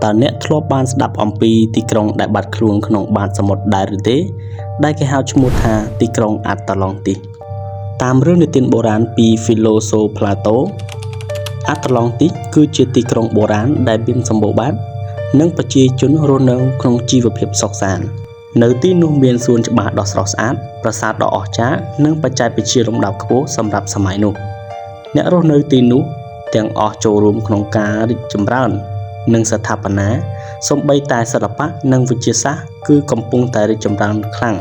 តើអ្នកធ្លាប់បានស្ដាប់អំពីទីក្រុងដែលបាត់ខ្លួនក្នុងបាតសមុទ្រដែរឬទេ ដែលគេហៅឈ្មោះថាទីក្រុងអាតាឡង់ទីសតាមរឿងនិទានបុរាណពីហ្វីឡូសូប្លាតូអាតាឡង់ទីសគឺជាទីក្រុងបុរាណដែលមានសម្បូរបែបនិងប្រជាជនរស់នៅក្នុងជីវភាពសុខសាន្តនៅទីនោះមានសួនច្បារដ៏ស្រស់ស្អាតប្រាសាទដ៏អស្ចារ្យនិងបច្ចេកវិទ្យាលំដាប់ខ្ពស់សម្រាប់សម័យនោះ អ្នករស់នៅទីនោះទាំងអស់ចូលរួមក្នុងការរីកចម្រើន និងស្ថាបនាសូម្បីតែសិល្បៈនិងវិទ្យាសាស្ត្រគឺកំពុងតែរីកចម្រើនខ្លាំង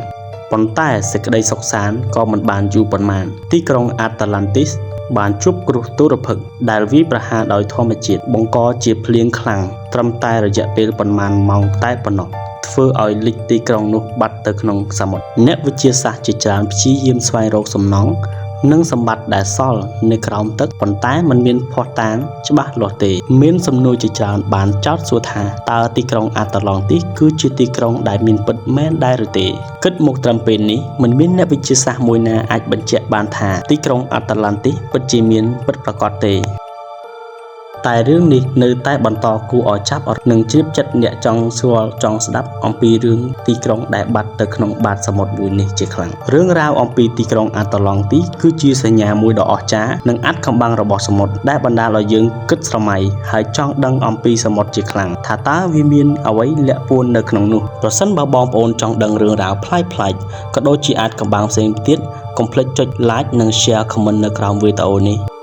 ប៉ុន្តែសេចក្តីសុខសាន្តក៏មិនបានយូរប៉ុន្មាន ទីក្រុងអាតាឡាន់ទីសបានជួបគ្រោះទុរភិក្សដែលវាយប្រហារដោយធម្មជាតិបង្កជាភ្លៀងខ្លាំងត្រឹមតែរយៈពេលប៉ុន្មានម៉ោងតែប៉ុណ្ណោះធ្វើឲ្យលិចទីក្រុងនោះបាត់ទៅក្នុងសមុទ្រអ្នកវិទ្យាសាស្ត្រជាច្រើនព្យាយាមស្វែងរកសំណង់ និងសម្បត្តិដែលសល់នៅក្រោមទឹកប៉ុន្តែមិនមានភស្តុតាងច្បាស់លាស់ទេ មានសំណួរជាច្រើនបានចោទសួរថាតើទីក្រុងអាតាឡង់ទីសគឺជាទីក្រុងដែលមានពិតមែនដែរឬទេគិតមកត្រឹមពេលនេះមិនមានអ្នកវិទ្យាសាស្ត្រមួយណាអាចបញ្ជាក់បានថាទីក្រុងអាតាឡង់ទីសពិតជាមានពិតប្រាកដទេ តែរឿងនេះនៅតែបន្តគួរឲ្យចាប់អារម្មណ៍និងជ្រាបចិត្តអ្នកចង់ស្គាល់ចង់ស្ដាប់អំពីរឿងទីក្រុងដែលបាត់ទៅក្នុងបាតសមុទ្រមួយនេះជាខ្លាំងរឿងរ៉ាវអំពីទីក្រុងអាតាឡង់ទីគឺជាសញ្ញាមួយដ៏អស្ចារ្យនិងអាថ៌កំបាំងរបស់សមុទ្រដែលបណ្ដាលឲ្យយើងគិតស្រមៃហើយចង់ដឹងអំពីសមុទ្រជាខ្លាំងថាតើវាមានអ្វីលាក់ពួននៅក្នុងនោះប្រសិនបើបងប្អូនចង់ដឹងរឿងរ៉ាវប្លែកៗក៏ដូចជាអាថ៌កំបាំងផ្សេងទៀតកុំភ្លេចចុច Like និង Share Comment នៅក្រោមវីដេអូនេះ។